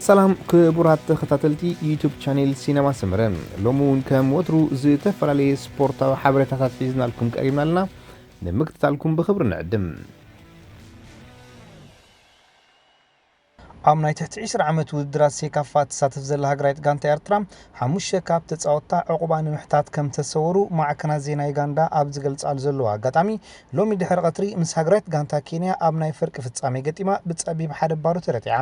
ሰላም ክቡራት ተኸታተልቲ ዩቱብ ቻኔል ሲነማ ሰመረ፣ ሎሚ እውን ከም ወትሩ ዝተፈላለየ ስፖርታዊ ሓበሬታታት ሒዝናልኩም ቀሪብና ኣለና። ንምክትታልኩም ብኽብሪ ንዕድም። ኣብ ናይ ትሕቲ ዕስራ ዓመት ውድድራት ሴካፋ ትሳተፍ ዘላ ሃገራዊት ጋንታ ኤርትራ፣ ሓሙሽተ ካብ ተጻወትታ ዕቑባ ንምሕታት ከም ተሰወሩ ማዕከናት ዜና ዩጋንዳ ኣብ ዝገልጻሉ ዘለዋ ኣጋጣሚ፣ ሎሚ ድሕሪ ቀትሪ ምስ ሃገራዊት ጋንታ ኬንያ ኣብ ናይ ፍርቂ ፍጻሜ ገጢማ ብጸቢብ ሓደ ባዶ ተረቲዓ።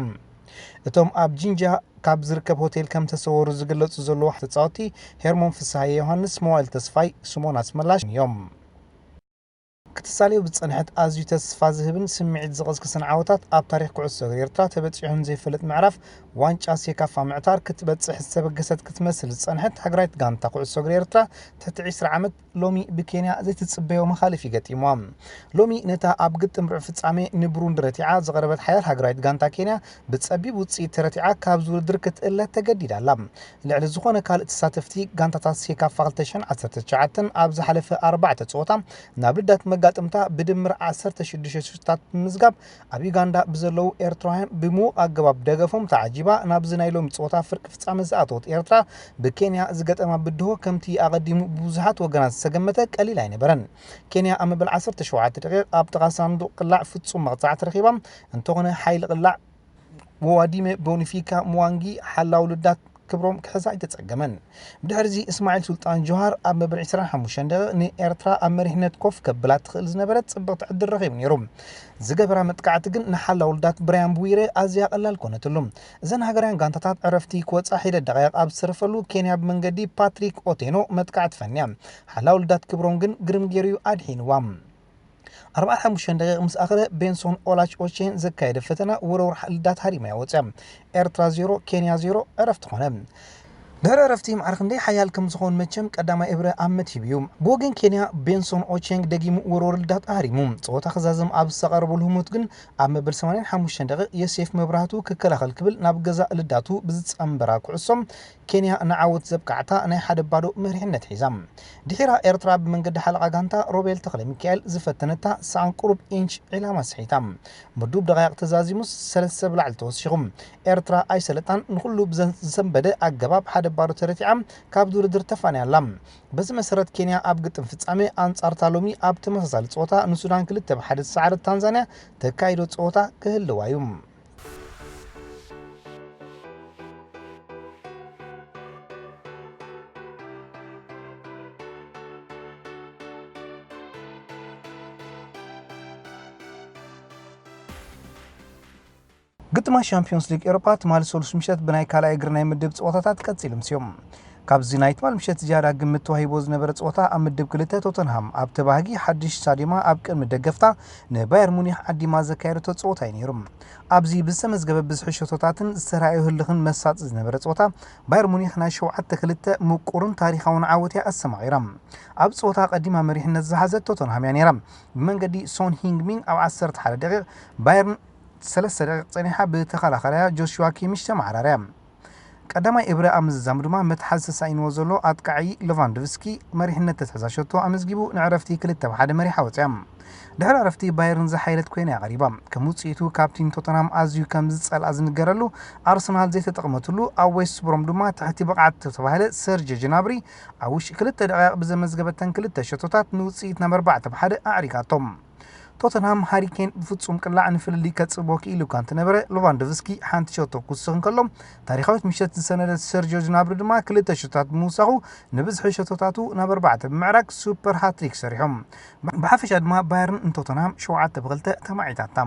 እቶም ኣብ ጂንጃ ካብ ዝርከብ ሆቴል ከም ተሰወሩ ዝግለጹ ዘለዉ ተጻወትቲ፣ ሄርሞን ፍስሃየ ዮሃንስ፣ መዋእል ተስፋይ፣ ስሞን ኣስመላሽ እዮም። ክትሳለዮ ብዝጸንሐት ኣዝዩ ተስፋ ዝህብን ስምዒት ዝቕስቅስን ዓወታት ኣብ ታሪኽ ኩዕሶ እግሪ ኤርትራ ተበጺሑን ዘይፈልጥ ምዕራፍ ዋንጫ ሴካፋ ምዕታር ክትበጽሕ ዝተበገሰት ክትመስል ዝጸንሐት ሃገራዊት ጋንታ ኩዕሶ እግሪ ኤርትራ ትሕቲ ዕስራ ዓመት ሎሚ ብኬንያ ዘይትጽበዮ መኻልፍ ይገጢምዋ። ሎሚ ነታ ኣብ ግጥም ርብዒ ፍጻሜ ንብሩንዲ ረቲዓ ዝቐረበት ሓያል ሃገራዊት ጋንታ ኬንያ ብጸቢብ ውጽኢት ተረቲዓ ካብዚ ውድድር ክትእለ ተገዲዳ ኣላ። ልዕሊ ዝኾነ ካልእ ተሳተፍቲ ጋንታታት ሴካፋ ክልተ ሽሕን ዓሰርተ ትሽዓተን ኣብ ዝሓለፈ ኣርባዕተ ጸወታ ናብ ልዳት መጋጥምታ ብድምር ዓሰርተ ሽዱሽተ ሽቶታት ብምምዝጋብ ኣብ ዩጋንዳ ብዘለዉ ኤርትራውያን ብምዉቕ ኣገባብ ደገፎም ተዓጂባ ናብዚ ናይ ሎሚ ጸወታ ፍርቂ ፍጻመ ዝኣተወት ኤርትራ ብኬንያ ዝገጠማ ብድሆ ከምቲ ኣቐዲሙ ብብዙሓት ወገናት ዝተገመተ ቀሊል ኣይነበረን። ኬንያ ኣብ መበል ዓሰርተ ሸውዓተ ደቂቕ ኣብ ጥቓ ሳንዱቕ ቅላዕ ፍጹም መቕጻዕቲ ረኺባ፣ እንተኾነ ሓይሊ ቅላዕ ወዋዲመ ቦኒፊካ ምዋንጊ ሓላው ልዳት ክብሮም ክሕዛ ኣይተጸገመን። ብድሕሪዚ እስማዒል ሱልጣን ጆሃር ኣብ መበል ዕስራን ሓሙሽተን ደቂቕ ንኤርትራ ኣብ መሪሕነት ኮፍ ከብላ ትኽእል ዝነበረት ጽብቕቲ ዕድል ረኺቡ ነይሩ። ዝገበራ መጥቃዕቲ ግን ንሓላው ልዳት ብራያን ብዊረ ኣዝያ ቀላል ኮነትሉ። እዘን ሃገራውያን ጋንታታት ዕረፍቲ ክወጻ ሒደት ደቂቕ ኣብ ዝተረፈሉ ኬንያ ብመንገዲ ፓትሪክ ኦቴኖ መጥቃዕቲ ፈንያ። ሓላው ልዳት ክብሮም ግን ግርም ገይሩ እዩ ኣድሒንዋ። ኣርባዓን ሓሙሽተን ደቂቕ ምስ ኣኸለ ቤንሶን ኦላች ኦቼን ዘካየደ ፈተና ውርውር ልዳት ሃሪማ እያ ወፅያ። ኤርትራ ዜሮ፣ ኬንያ ዜሮ፣ ዕረፍቲ ኾነ። ድሕሪ ዕረፍቲ ማዕረ ክንደይ ሓያል ከም ዝኾን መቸም ቀዳማይ እብረ ኣብ መትሂብ እዩ። ብወገን ኬንያ ቤንሶን ኦቼንግ ደጊሙ ውርውር ልዳት ኣህሪሙ። ፀወታ ክዛዘም ኣብ ዝተቐረበሉ ህሞት ግን ኣብ መበል ሰማንያን ሓሙሽተን ደቂቕ ዮሴፍ መብራህቱ ክከላኸል ክብል ናብ ገዛ ልዳቱ ብዝፀንበራ ኩዕሶ ኬንያ ንዓወት ዘብቃዕታ ናይ ሓደ ባዶ መሪሕነት ሒዛ። ድሒራ ኤርትራ ብመንገዲ ሓለቓ ጋንታ ሮቤል ተኽለ ሚካኤል ዝፈተነታ ሰኣን ቁሩብ ኢንች ዒላማ ስሒታ። ምዱብ ደቃይቕ ተዛዚሙስ ሰለስተ ብላዕሊ ተወሲኹ። ኤርትራ ኣይሰለጣን ንኹሉ ብዘ-፣ ዝሰንበደ ኣገባብ ሓደ ባዶ ተረቲዓ ካብ ውድድር ተፋንያ ኣላ። በዚ መሰረት ኬንያ ኣብ ግጥም ፍጻሜ ኣንጻርታ ሎሚ ኣብ ተመሳሳሊ ጸወታ ንሱዳን ክልተ ብ ሓደ ዝሰዓረት ታንዛንያ ተካይዶ ጸወታ ክህልዋ እዩ። ግጥማት ሻምፒዮንስ ሊግ ኤውሮጳ ትማሊ ሰሉስ ምሸት ብናይ ካልኣይ እግሪ ናይ ምድብ ጸወታታት ቀጺሉ ምስዮም። ካብዚ ናይ ትማል ምሸት ዝያዳ ግምት ተዋሂቦ ዝነበረ ጸወታ ኣብ ምድብ ክልተ ቶተንሃም ኣብቲ ባህጊ ሓድሽ ስታዲየማ ኣብ ቅድሚ ደገፍታ ንባየር ሙኒክ ዓዲማ ዘካየደቶ ጸወታ እዩ ነይሩ። ኣብዚ ብዝተመዝገበ ብዝሒ ሸቶታትን ዝተራእዮ ህልኽን መሳጢ ዝነበረ ጸወታ፣ ባየር ሙኒክ ናይ ሸውዓተ ክልተ ምቁርን ታሪኻውን ዓወት እያ ኣስተማቒራ። ኣብ ጸወታ ቀዲማ መሪሕነት ዝሓዘት ቶተንሃም እያ ነይራ። ብመንገዲ ሶን ሂንግ ሚን ኣብ ዓሰርተ ሓደ ደቂቕ፣ ባየርን ሰለስተ ደቂቕ ጸኒሓ ብተኸላኸላያ ጆሽዋ ኪሚሽ ተመዓራርያ። ቀዳማይ እብረ ኣብ ምዝዛሙ ድማ መትሓዚ ተሳኢንዎ ዘሎ ኣጥቃዒ ሌቫንዶቭስኪ መሪሕነት ተትሕዛ ሸቶ ኣመዝጊቡ ንዕረፍቲ ክልተ ብ ሓደ መሪሓ ወጽያ። ድሕሪ ዕረፍቲ ባየርን ዝሓየለት ኮይና እያ ቀሪባ። ከም ውጽኢቱ ካፕቲን ቶተንሃም ኣዝዩ ከም ዝጸልኣ ዝንገረሉ ኣርሰናል ዘይተጠቕመትሉ ኣብ ዌስት ብሮም ድማ ትሕቲ ብቕዓት ዝተባህለ ሰርጅ ጅናብሪ ኣብ ውሽጢ ክልተ ደቓይቕ ብዘመዝገበተን ክልተ ሸቶታት ንውጽኢት ናብ ኣርባዕተ ብ ሓደ ኣዕሪጋቶም። ቶተንሃም ሃሪ ኬን ብፍጹም ቅላዕ ንፍልልይ ከጽቦ ክኢሉ እኳ እንተነበረ፣ ሌቫንዶቭስኪ ሓንቲ ሸቶ ክውስኽ እንከሎ፣ ታሪኻዊት ምሸት ዝሰነደት ሰርጆ ጅናብሪ ድማ ክልተ ሸቶታት ብምውሳኹ ንብዝሒ ሸቶታቱ ናብ ኣርባዕተ ብምዕራግ ሱፐር ሃትሪክ ሰሪሖም። ብሓፈሻ ድማ ባየርን ንቶተንሃም ሸውዓተ ብ ክልተ ተማዒታታ።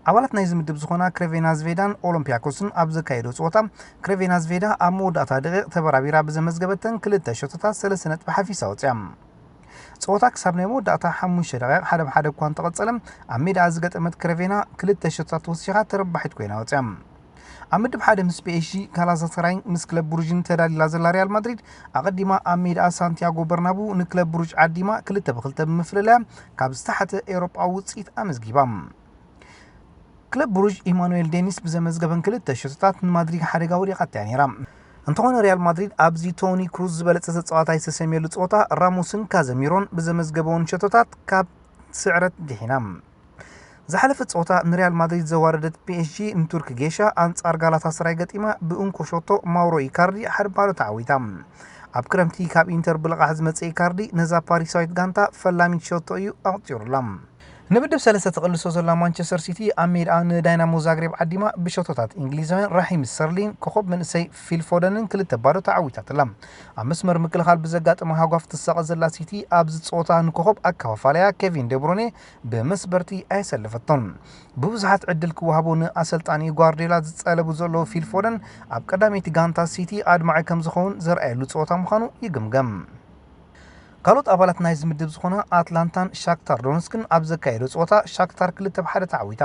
ኣባላት ናይዚ ምድብ ዝኾና ክሬቬና ዝቬዳን ኦሎምፒያኮስን ኣብ ዘካየዶ ጸወታ፣ ክሬቬና ዝቬዳ ኣብ መወዳእታ ደቂቕ ተበራቢራ ብዘመዝገበተን ክልተ ሸቶታት ሰለስተ ነጥቢ ሓፊሳ ወጽያ። ጸወታ ክሳብ ናይ መወዳእታ ሓሙሽተ ደቂቕ ሓደ ብ ሓደ እኳ እንተቐጸለ፣ ኣብ ሜዳኣ ዝገጠመት ክረቬና ክልተ ሸቶታት ወሲኻ ተረባሒት ኮይና ወጽያ። ኣብ ምድብ ሓደ ምስ ፒ ኤስ ጂ፣ ጋላታሳራይን ምስ ክለብ ብሩዥን ተዳሊላ ዘላ ሪያል ማድሪድ፣ ኣቐዲማ ኣብ ሜዳኣ ሳንቲያጎ በርናቡ ንክለብ ብሩዥ ዓዲማ ክልተ ብ ክልተ ብምፍልላያ ካብ ዝተሓተ ኤውሮጳዊ ውጽኢት ኣመዝጊባ። ክለብ ብሩዥ ኢማኑኤል ዴኒስ ብዘመዝገበን ክልተ ሸቶታት ንማድሪድ ሓደጋ ወዲቓታ እያ ነይራ። እንተኾነ ሪያል ማድሪድ ኣብዚ ቶኒ ክሩዝ ዝበለጸ ተጻዋታይ ዝተሰምየሉ ጸወታ ራሞስን ካዘሚሮን ብዘመዝገበውን ሸቶታት ካብ ስዕረት ድሒና። ዝሓለፈ ጸወታ ንሪያል ማድሪድ ዘዋረደት ፒ ኤስ ጂ ንቱርክ ጌሻ ኣንጻር ጋላታስራይ ገጢማ ብእንኮ ሸቶ ማውሮ ኢካርዲ ሓደ ባዶ ተዓዊታ። ኣብ ክረምቲ ካብ ኢንተር ብልቓሕ ዝመጸ ኢካርዲ ነዛ ፓሪሳዊት ጋንታ ፈላሚት ሸቶ እዩ ኣቑጺሩላ። ንምድብ ሰለስተ ትቕልሶ ዘላ ማንቸስተር ሲቲ ኣብ ሜድኣ ንዳይናሞ ዛግሬብ ዓዲማ ብሸቶታት እንግሊዛውያን ራሂም ስተርሊን ኮኸብ መንእሰይ ፊል ፎደንን ክልተ ባዶ ተዓዊታትላ። ኣብ መስመር ምክልኻል ብዘጋጠመ ሃጓፍ ትሳቐ ዘላ ሲቲ ኣብዚ ጸወታ ንኮኸብ ኣከፋፋለያ ኬቪን ደብሮኔ ብመስበርቲ ኣየሰለፈቶን። ብብዙሓት ዕድል ክወሃቦ ንኣሰልጣኒ ጓርዲዮላ ዝጸለቡ ዘለዉ ፊል ፎደን ኣብ ቀዳመይቲ ጋንታ ሲቲ ኣድማዒ ከም ዝኸውን ዘርኣየሉ ጸወታ ምዃኑ ይግምገም። ካልኦት ኣባላት ናይዚ ምድብ ዝኾና ኣትላንታን ሻክታር ዶነስክን ኣብ ዘካየዶ ጸወታ ሻክታር ክልተ ብ ሓደ ተዓዊታ።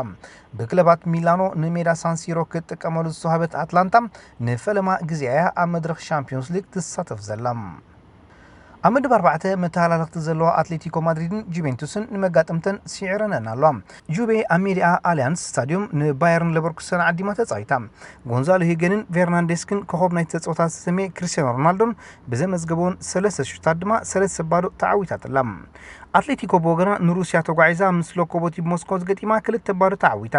ብክለባት ሚላኖ ንሜዳ ሳንሲሮ ክትጥቀመሉ ዝተዋህበት ኣትላንታ ንፈለማ ግዜኣ እያ ኣብ መድረኽ ሻምፒዮንስ ሊግ ትሳተፍ ዘላ። ኣብ ምድብ ኣርባዕተ መተሃላለኽቲ ዘለዋ ኣትሌቲኮ ማድሪድን ጁቬንቱስን ንመጋጥምተን ስዒረነን ኣለዋ። ጁቬ ኣብ ሜድኣ ኣሊያንስ ስታዲዮም ንባየርን ለቨርኩሰን ዓዲማ ተጻዊታ። ጎንዛሎ ሂገንን ፌርናንዴስክን ኮኸብ ናይቲ ተጻወታት ስሜ ክርስቲያኖ ሮናልዶን ብዘመዝገበውን ሰለስተ ሹታት ድማ ሰለስተ ባዶ ተዓዊታትላ። ኣትሌቲኮ ብወገና ንሩስያ ተጓዒዛ ምስ ሎኮሞቲቭ ሞስኮ ገጢማ ክልተ ባዶ ተዓዊታ።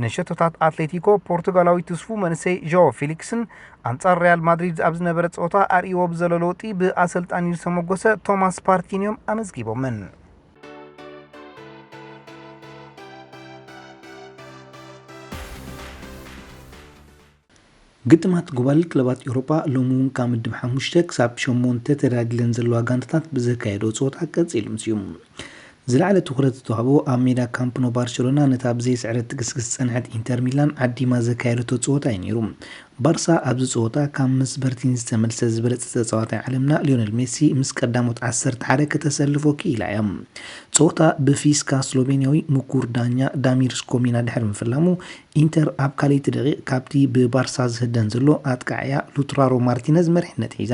ንሸቶታት ኣትሌቲኮ ፖርቱጋላዊ ትስፉ መንእሰይ ዣኦ ፊሊክስን ኣንጻር ሪያል ማድሪድ ኣብ ዝነበረ ጸወታ ኣርእይዎ ብዘሎ ለውጢ ብኣሰልጣኒኡ ዝተመጎሰ ቶማስ ፓርቲን እዮም ኣመዝጊቦመን። ግጥማት ጉባል ክለባት ኤውሮጳ ሎሚ እውን ካብ ምድብ ሓሙሽተ ክሳብ ሸሞንተ ተዳዲለን ዘለዋ ጋንታታት ብዘካየዶ ጸወታ ቀጺሉ ምስዩ። ዝለዓለ ትኹረት ዝተዋህቦ ኣብ ሜዳ ካምፕ ኖ ባርሴሎና ነታ ብዘይ ስዕረት ትግስግስ ዝጸንሐት ኢንተር ሚላን ዓዲማ ዘካየደቶ ጸወታ እዩ ነይሩ። ባርሳ ኣብዚ ጸወታ ካብ ምስ በርቲን ዝተመልሰ ዝበለጸ ተጻዋታይ ዓለምና ሊዮነል ሜሲ ምስ ቀዳሞት ዓሰርተ ሓደ ከተሰልፎ ክኢላ እያ። ጸወታ ብፊስካ ስሎቬንያዊ ምኩር ዳኛ ዳሚር ስኮሚና ድሕሪ ምፍላሙ ኢንተር ኣብ ካልኣይቲ ደቂቕ ካብቲ ብባርሳ ዝህደን ዘሎ ኣጥቃዕያ ሉትራሮ ማርቲነዝ መሪሕነት ሒዛ።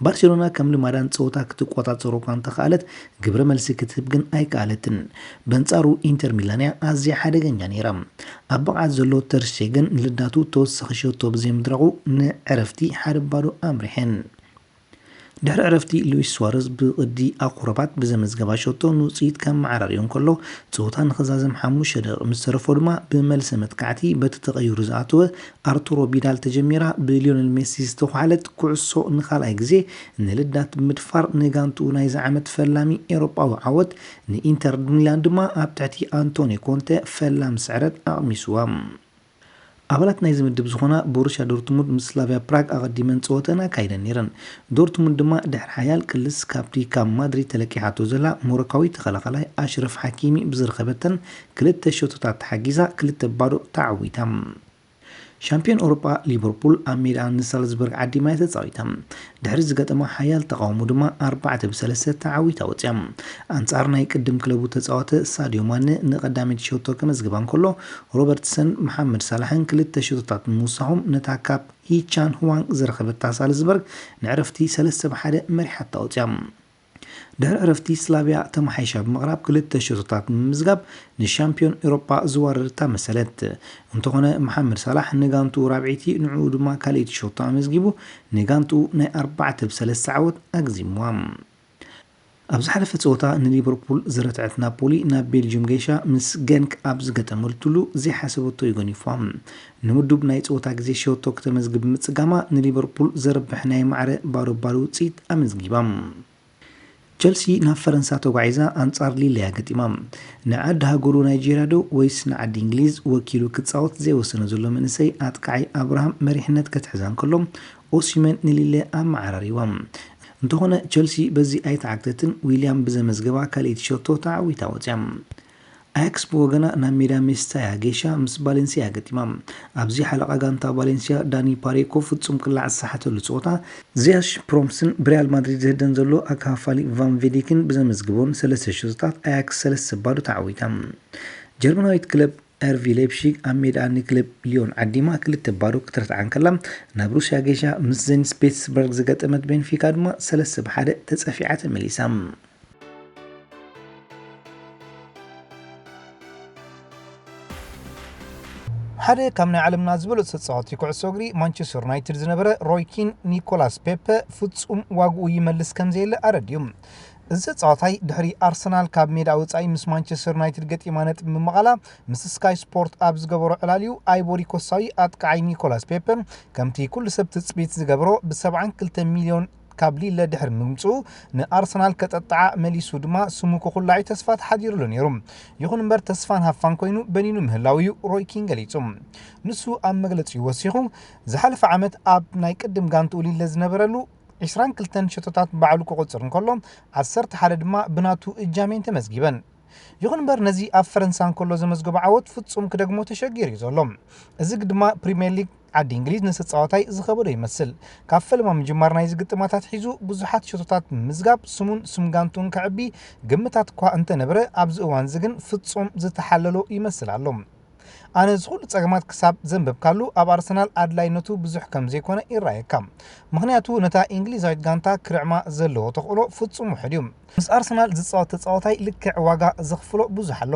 ባርሴሎና ከም ልማዳን ጸወታ ክትቆጻጸሮ እኳ እንተኸኣለት ግብረ መልሲ ክትህብ ግን ኣይከኣለትን። በንጻሩ ኢንተር ሚላን እያ ኣዝያ ሓደገኛ ነይራ። ኣብ ብቕዓት ዘሎ ተርሽቴገን ንልዳቱ ተወሳኺ ሸቶ ብዘይምድራቑ ንዕረፍቲ ሓደ ባዶ ኣምሪሐን። ድሕሪ ዕረፍቲ ሉዊስ ሱዋረዝ ብቕዲ ኣቑረባት ብዘመዝገባ ሸቶ ንውጽኢት ከመዓራርዮ እንከሎ ጸወታ ንኽዛዘም ሓሙሽተ ደቂቕ ምስ ተረፎ ድማ ብመልሰ መጥቃዕቲ በቲ ተቐይሩ ዝኣተወ ኣርቱሮ ቢዳል ተጀሚራ ብሊዮነል ሜሲ ዝተዃዕለት ኩዕሶ ንኻልኣይ ግዜ ንልዳት ብምድፋር ንጋንትኡ ናይዚ ዓመት ፈላሚ ኤውሮጳዊ ዓወት ንኢንተር ሚላን ድማ ኣብ ትሕቲ ኣንቶኒ ኮንተ ፈላም ስዕረት ኣቕሚስዋ። ኣባላት ናይዚ ምድብ ዝኾና ቦሩስያ ዶርትሙንድ ምስ ስላቪያ ፕራግ ኣቐዲመን ጸወተን ኣካይደን ነይረን። ዶርትሙንድ ድማ ድሕሪ ሓያል ቅልስ ካብቲ ካብ ማድሪድ ተለቂሓቶ ዘላ ሞሮካዊ ተኸላኸላይ ኣሽረፍ ሓኪሚ ብዝረኸበተን ክልተ ሸቶታት ተሓጊዛ ክልተ ባዶ ተዓዊታ። ሻምፒዮን ኤውሮጳ ሊቨርፑል ኣብ ሜዳ ንሳልዝበርግ ዓዲማ እያ ተጻዊታ። ድሕሪ ዝገጠማ ሓያል ተቓውሞ ድማ ኣርባዕተ ብ ሰለስተ ተዓዊታ ወጽያ። ኣንጻር ናይ ቅድም ክለቡ ተጻወተ ሳድዮ ማነ ንቐዳመይቲ ሸቶ ከመዝግባ እንከሎ ሮበርትሰን መሓመድ ሳላሕን ክልተ ሸቶታት ብምውሳኾም ነታ ካብ ሂቻን ህዋንግ ዝረኸበታ ሳልዝበርግ ንዕረፍቲ ሰለስተ ብ ሓደ መሪሓታ ወጽያ። ድሕሪ ዕረፍቲ ስላቪያ ተመሓይሻ ብምቕራብ ክልተ ሸቶታት ብምምዝጋብ ንሻምፒዮን ኤውሮጳ ዝዋረደታ መሰለት። እንተኾነ መሓመድ ሳላሕ ንጋንትኡ ራብዒቲ ንዕኡ ድማ ካልኣይቲ ሸቶ ኣመዝጊቡ ንጋንትኡ ናይ ኣርባዕተ ብ ሰለስተ ዓወት ኣግዚምዋ። ኣብ ዝሓለፈ ጸወታ ንሊቨርፑል ዝረትዐት ናፖሊ ናብ ቤልጅዩም ገይሻ ምስ ገንክ ኣብ ዝገጠመትሉ ዘይሓሰበቶ እዩ ገኒፍዋ። ንምዱብ ናይ ጸወታ ግዜ ሸቶ ክተመዝግብ ምጽጋማ ንሊቨርፑል ዘርብሕ ናይ ማዕረ ባዶ ባዶ ውጽኢት ኣመዝጊባ። ቸልሲ ናብ ፈረንሳ ተጓዒዛ ኣንጻር ሊል እያ ገጢማ። ንዓዲ ሃገሩ ናይጄርያ ዶ ወይስ ንዓዲ እንግሊዝ ወኪሉ ክጻወት ዘይወሰነ ዘሎ መንእሰይ ኣጥቃዓይ ኣብርሃም መሪሕነት ክትሕዛ እንከሎ ኦሲመን ንሊለ ኣመዓራሪዋ። እንተኾነ ቸልሲ በዚ ኣይተዓግተትን ዊልያም ብዘመዝገባ ካልኣይቲ ሸቶ ተዓዊታ ወፅያ። ኣያክስ ብወገና ናብ ሜዳ ሜስታያ ጌሻ ምስ ባሌንሲያ ገጢማ። ኣብዚ ሓለቓ ጋንታ ባሌንሲያ ዳኒ ፓሬኮ ፍጹም ክላዕ ዝሰሓተሉ ጸወታ ዚያሽ ፕሮምስን ብሪያል ማድሪድ ዝህደን ዘሎ ኣካፋሊ ቫን ቬዲክን ብዘመዝግቦን ሰለስተ ሸቶታት ኣያክስ ሰለስተ ባዶ ተዓዊታ። ጀርመናዊት ክለብ ኣርቢ ሌፕሺግ ኣብ ሜዳ ንክለብ ሊዮን ዓዲማ ክልተ ባዶ ክትረትዓ እንከላ ናብ ሩስያ ጌሻ ምስ ዜኒስ ፔትስበርግ ዝገጠመት ቤንፊካ ድማ ሰለስተ ብሓደ ተጸፊዓ ተመሊሳ። ሓደ ካብ ናይ ዓለምና ዝበለጹ ተጻወቲ ኩዕሶ እግሪ ማንቸስተር ዩናይትድ ዝነበረ ሮይ ኪን ኒኮላስ ፔፐ ፍጹም ዋግኡ ይመልስ ከም ዘየለ ኣረድዩ። እዚ ተጻዋታይ ድሕሪ ኣርሰናል ካብ ሜዳ ወጻኢ ምስ ማንቸስተር ዩናይትድ ገጢማ ነጥቢ ምምቓላ፣ ምስ ስካይ ስፖርት ኣብ ዝገበሮ ዕላልዩ፣ ኣይቮሪ ኮስታዊ ኣጥቃዓይ ኒኮላስ ፔፐ ከምቲ ኩሉ ሰብ ትጽቢት ዝገብሮ ብ72 ሚልዮን ካብ ሊለ ድሕሪ ምምጽኡ ንኣርሰናል ከጠጥዓ፣ መሊሱ ድማ ስሙ ክኹላዕ ተስፋ ተሓዲሩሉ ነይሩ። ይኹን እምበር ተስፋን ሃፋን ኮይኑ በኒኑ ምህላው እዩ ሮይ ኪን ገሊጹ። ንሱ ኣብ መግለጺኡ ወሲኹ፣ ዝሓለፈ ዓመት ኣብ ናይ ቅድም ጋንትኡ ሊለ ዝነበረሉ 22 ሸቶታት ባዕሉ ክቑጽር እንከሎ፣ 11 ድማ ብናቱ እጃሜን ተመዝጊበን። ይኹን እምበር ነዚ ኣብ ፈረንሳ እንከሎ ዘመዝገቦ ዓወት ፍጹም ክደግሞ ተሸጊሩ እዩ ዘሎ። እዚ ድማ ፕሪምየር ሊግ ዓዲ እንግሊዝ ንተጻዋታይ ዝኸበዶ ይመስል። ካብ ፈለማ ምጅማር ናይዚ ግጥማት ኣትሒዙ ብዙሓት ሸቶታት ምምዝጋብ ስሙን ስም ጋንቱን ከዕቢ ግምታት እኳ እንተነበረ፣ ኣብዚ እዋን እዚ ግን ፍጹም ዝተሓለሎ ይመስል ኣሎ። ኣነ እዚ ኩሉ ጸገማት ክሳብ ዘንበብካሉ ኣብ ኣርሰናል ኣድላይነቱ ብዙሕ ከም ዘይኮነ ይረኣየካ። ምኽንያቱ ነታ እንግሊዛዊት ጋንታ ክርዕማ ዘለዎ ተኽእሎ ፍጹም ውሑድ እዩ። ምስ ኣርሰናል ዝጻወት ተጻዋታይ ልክዕ ዋጋ ዘኽፍሎ ብዙሕ ኣሎ።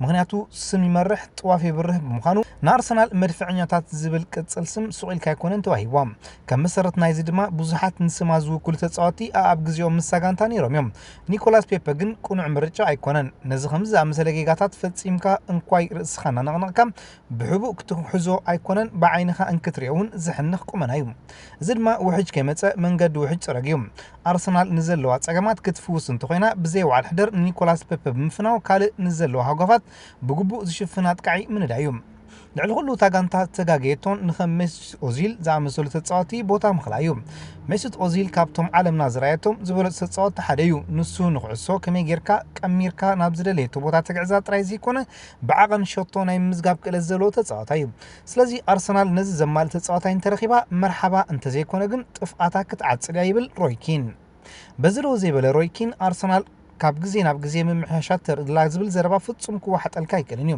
ምኽንያቱ ስም ይመርሕ፣ ጥዋፍ የብርህ ብምዃኑ ንኣርሰናል መድፈኛታት ዝብል ቅጽል ስም ሱቕ ኢልካ ኣይኮነን ተዋሂብዋ። ከም መሰረት ናይዚ ድማ ብዙሓት ንስማ ዝውክሉ ተጻወትቲ ኣኣብ ግዜኦም ምስታ ጋንታ ነይሮም እዮም። ኒኮላስ ፔፐ ግን ቅኑዕ ምርጫ ኣይኮነን። ነዚ ከምዚ ዝኣመሰለ ጌጋታት ፈጺምካ እንኳይ ርእስኻ እናነቕነቕካ ብሕቡእ ክትሕዞ ኣይኮነን፣ ብዓይንኻ እንክትሪኦ እውን ዘሕንኽ ቁመና እዩ። እዚ ድማ ውሕጅ ከይመጸ መንገዲ ውሕጅ ጽረግ እዩ። ኣርሰናል ንዘለዋ ጸገማት ክትፍውስ እንተኾይና፣ ብዘይ ዋዕል ሕደር ንኒኮላስ ፔፐ ብምፍናው ካልእ ንዘለዋ ሃጓፋት ብግቡእ ዝሽፍን ኣጥቃዒ ምንዳይ እዩ። ልዕሊ ኩሉ እታ ጋንታ ተጋገየቶን ንኸም ሜሱት ኦዚል ዝኣመሰሉ ተጻወቲ ቦታ ምኽላእ እዩ። ሜሱት ኦዚል ካብቶም ዓለምና ዝረኣየቶም ዝበለጹ ተጻወቲ ሓደ እዩ። ንሱ ንኩዕሶ ከመይ ጌርካ ቀሚርካ ናብ ዝደለየቶ ቦታ ተግዕዛ ጥራይ ዘይኮነ፣ ብዓቐን ሸቶ ናይ ምምዝጋብ ክእለት ዘለዎ ተጻዋታይ እዩ። ስለዚ ኣርሰናል ነዚ ዘማልእ ተጻዋታይ እንተረኺባ መርሓባ፣ እንተዘይኮነ ግን ጥፍኣታ ክትዓጽድ እያ ይብል ሮይ ኪን። በዚ ደው ዘይበለ ሮይ ኪን ኣርሰናል ካብ ግዜ ናብ ግዜ ምምሕያሻት ተርኢ ኣላ ዝብል ዘረባ ፍጹም ክወሓጠልካ ኣይክእልን እዩ።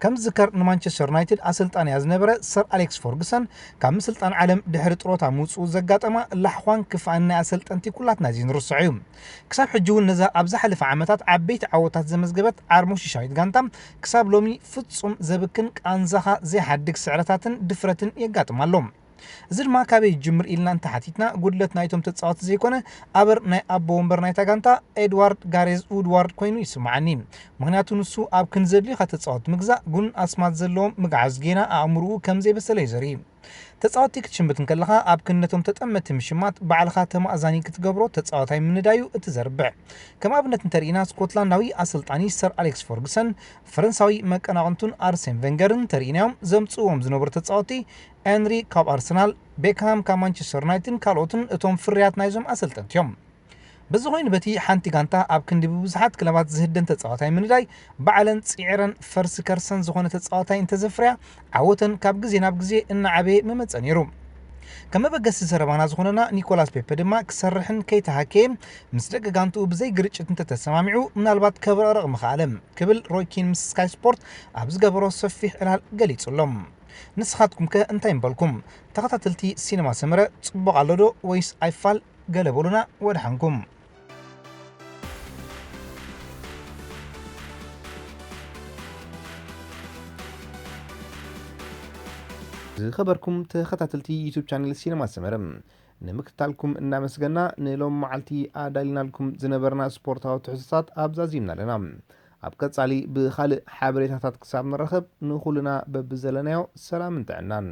ከም ዝዝከር ንማንቸስተር ዩናይትድ ኣሰልጣንያ ዝነበረ ሰር ኣሌክስ ፎርግሰን ካብ ምስልጣን ዓለም ድሕሪ ጥሮታ ምውጽኡ ዘጋጠማ ላሕኳን ክፍኣን ናይ ኣሰልጠንቲ ኩላትና እዚ ንርስዖ እዩ። ክሳብ ሕጂ እውን ነዛ ኣብ ዝሓለፈ ዓመታት ዓበይቲ ዓወታት ዘመዝገበት ዓርሞሽሻዊት ጋንታ ክሳብ ሎሚ ፍጹም ዘብክን ቃንዛኻ ዘይሓድግ ስዕረታትን ድፍረትን የጋጥማ ኣሎ። እዚ ድማ ካበይ ይጅምር ኢልና እንተሓቲትና፣ ጉድለት ናይቶም ተጻወቲ ዘይኮነ፣ ኣበር ናይ ኣቦ ወንበር ናይታ ጋንታ ኤድዋርድ ጋሬዝ ውድዋርድ ኮይኑ ይስምዓኒ። ምኽንያቱ ንሱ ኣብ ክንዲ ዘድልዩኻ ተጻወቲ ምግዛእ፣ ጉን ኣስማት ዘለዎም ምግዓዝ ጌና ኣእምርኡ ከም ዘይበሰለ እዩ ዘርኢ። ተጻወቲ ክትሽምት እንከለኻ፣ ኣብ ክንነቶም ተጠመቲ ምሽማት፣ ባዕልኻ ተማእዛኒ ክትገብሮ ተጻዋታይ ምንዳዩ እቲ ዘርብዕ። ከም ኣብነት እንተርኢና፣ ስኮትላንዳዊ ኣሰልጣኒ ሰር ኣሌክስ ፎርግሰን፣ ፈረንሳዊ መቀናቕንቱን ኣርሴን ቬንገርን እንተርኢናዮም፣ ዘምጽእዎም ዝነበሩ ተጻወቲ፣ ኤንሪ ካብ ኣርሰናል፣ ቤክሃም ካብ ማንቸስተር ዩናይትድን ካልኦትን እቶም ፍርያት ናይዞም ኣሰልጠንቲ እዮም። በዚ ኮይኑ በቲ ሓንቲ ጋንታ ኣብ ክንዲ ብብዙሓት ክለባት ዝህደን ተጻዋታይ ምንዳይ፣ ባዕለን ጽዒረን ፈርሲ ከርሰን ዝኾነ ተጻዋታይ እንተዘፍርያ፣ ዓወተን ካብ ግዜ ናብ ግዜ እናዓበየ ምመጸ ነይሩ። ከም መበገሲ ዘረባና ዝኾነና ኒኮላስ ፔፐ ድማ ክሰርሕን ከይተሃከየ ምስ ደቂ ጋንትኡ ብዘይ ግርጭት እንተተሰማሚዑ ምናልባት ከብረቕርቕ ምኽኣለ ክብል ሮይ ኪን ምስ ስካይ ስፖርት ኣብ ዝገበሮ ሰፊሕ ዕላል ገሊጹ ኣሎ። ንስኻትኩም ከ እንታይ ምበልኩም? ተኸታተልቲ ሲነማ ሰመረ ጽቡቕ ኣሎ ዶ ወይስ ኣይፋል? ገለ በሉና ወድሓንኩም። ዝኸበርኩም ተኸታተልቲ ዩቱብ ቻነል ሲነማ ሰመረ፣ ንምክትታልኩም እናመስገና፣ ንሎም መዓልቲ ኣዳሊናልኩም ዝነበርና ስፖርታዊ ትሕዝቶታት ኣብዛዚምና ኣለና። ኣብ ቀጻሊ ብኻልእ ሓበሬታታት ክሳብ ንራኸብ፣ ንኹልና በብዘለናዮ ሰላምን ጥዕናን።